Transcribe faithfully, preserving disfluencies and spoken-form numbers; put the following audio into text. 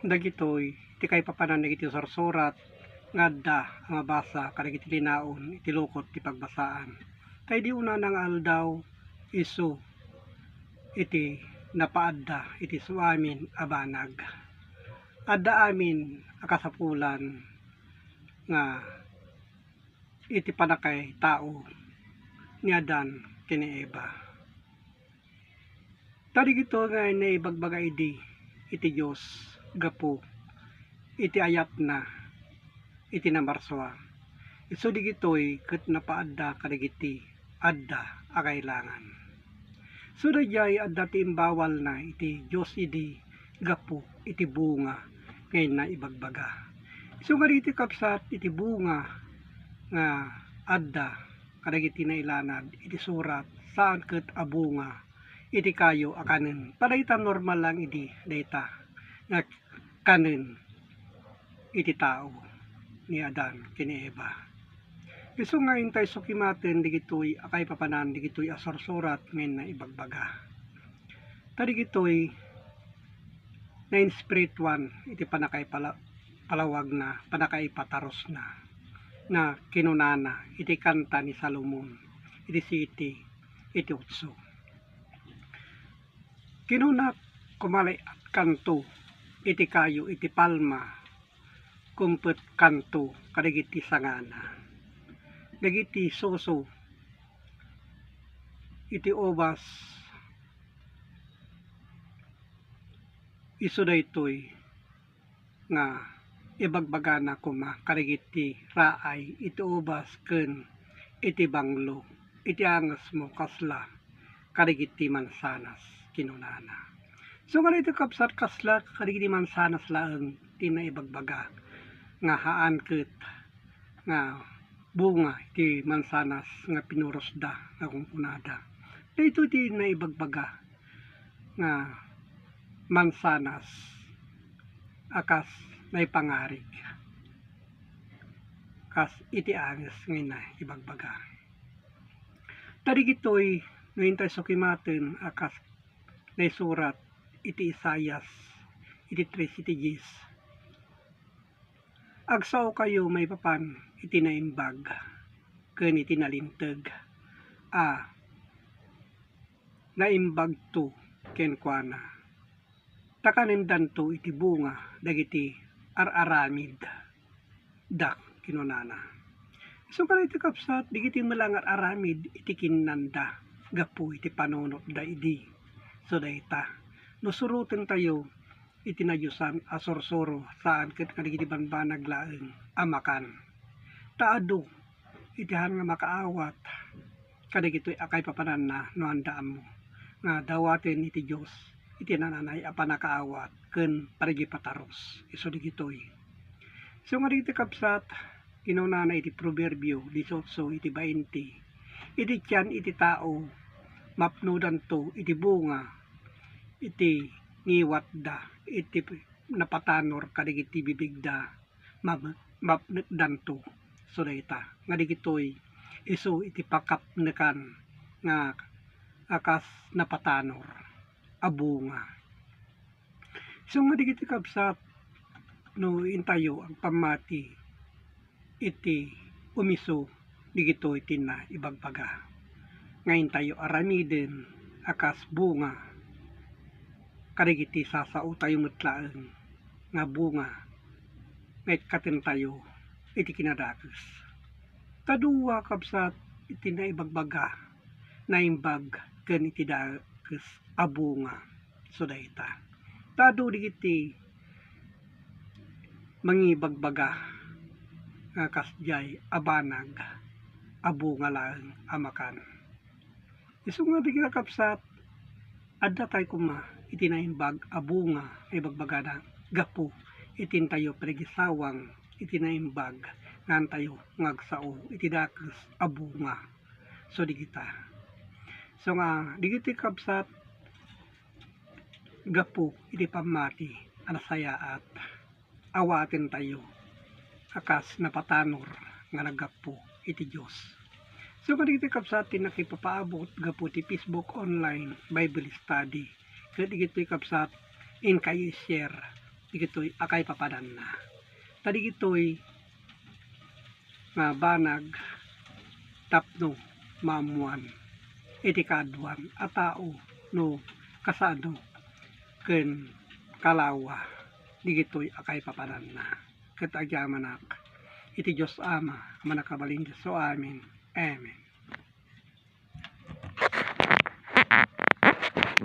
Dagitoy ti kaipapanan dagiti sursurat nga adda a mabasa kadagiti linaon iti lukot ti pagbasaan. Ta idi unana nga aldaw, isu iti napaadda iti suamin a banag. Adda amin a kasapulan nga iti pannakaitao ni Adan ken ni Eva. Ta dagitoy nga naibagbaga idi iti Dios gapu iti ayatna iti namarsua. Isu dagitoy ket napaadda kadagiti adda a kailangan. So daydiay adda ti imbawalna iti Dios idi gapu iti bunga nga inna ibagbaga. Isu nga dagiti kabsat iti bunga nga adda kadagiti nailanad iti surat, saan ket a bunga iti kayo a kanen. Ta dayta normal lang idi dayta nga kanen iti tao ni Adan ken ni Eva. Isu nga intay sukimaten dagitoy a kaipapanan dagitoy a sursurat nga inna ibagbaga. Ta dagitoy nainspirituan iti pannakaipala-, palawagna, pannakaipatarusna, na kinunana iti kanta ni Salomon, iti siti, iti otso. Kinuna, kumaliatkanto iti kayo iti palma, kumpetkanto kadagiti sangana. Dagiti suso iti ubas, isu daytoy nga ibagbagana koma kadagiti raay iti ubas ken iti banglo, iti angesmo kasla kadagiti mansanas, kinunana. So, kadagiti kabsat, kasla kadagiti mansanas laeng ti naibagbaga nga haan ket nga bunga iti mansanas nga pinurosda nga kunkunada. Daytoy ti naibagbaga nga mansanas a kas naipangarig kas iti anges nga inna ibagbaga. Ta dagitoy no intay sukimaten a kas naisurat iti Isaias iti tres iti dies, "Agsaokayo maipapan iti naimbag ken iti nalinteg a naimbagto kenkuana, ta kanendanto iti bunga dagiti ar-aramidda," kinunana. Isu kadagiti kabsat, dagiti met la nga ar-aramid iti kinnanda gapu iti panunotda idi. So dayta, no surotentayo iti nadiosan a sursuro, saan ket kadagiti bambanag laeng a makan. Ta adu iti haan nga makaawat kadagitoy a kaipapananna no anda ammo nga dawaten iti Dios iti nananay a pannakaawat ken panagipatarus. Isu dagitoy. So nga dagiti kabsat, kinunana iti Proverbio dieciocho iti bainte, "Iti tian iti tao, mapnodanto iti bunga iti ngiwatda, iti napatanor kadagiti bibigda, mab-, mapnekdanto." So dayta nga dagitoy isu iti pakapnekan nga a kas napatanor a bunga. Isu nga dagiti kabsat, no intayo agpammati iti umisu dagitoy ti naibagbaga nga intayo aramiden a kas bunga kadagiti sasaotayo met laeng nga bunga nga ikkatentayo iti kinadakes. Ta dua, kabsat, iti naibagbaga, naimbag ken iti dakes a bunga. So dayta, ta adu dagiti mangibagbaga nga kasdiay a banag a bunga laeng a makan. Isu nga dagiti kakabsat, adda tayo koma iti naimbag a bunga nga ibagbagana gapu iti intayo panagisawang iti naimbag nga intayo nga agsao iti dakes a bunga. So, dagita. So nga, dagiti kabsat, gapu iti pammati a nasayaat, awatentayo a kas napatanor nga naggapu iti Dios. So, kadagiti kabsat ti nakipapaabot gapu ti Facebook online Bible study, ket dagitoy kabsat, inkayo i-share digitoy a kaipapananna. Ta digitoy nga banag tapno maammoan iti kaaduan a tao no kasano ken kalawa digitoy a kaipapananna. Ket agyamanak iti Dios Ama a Mannakabalin. Amen. Amen.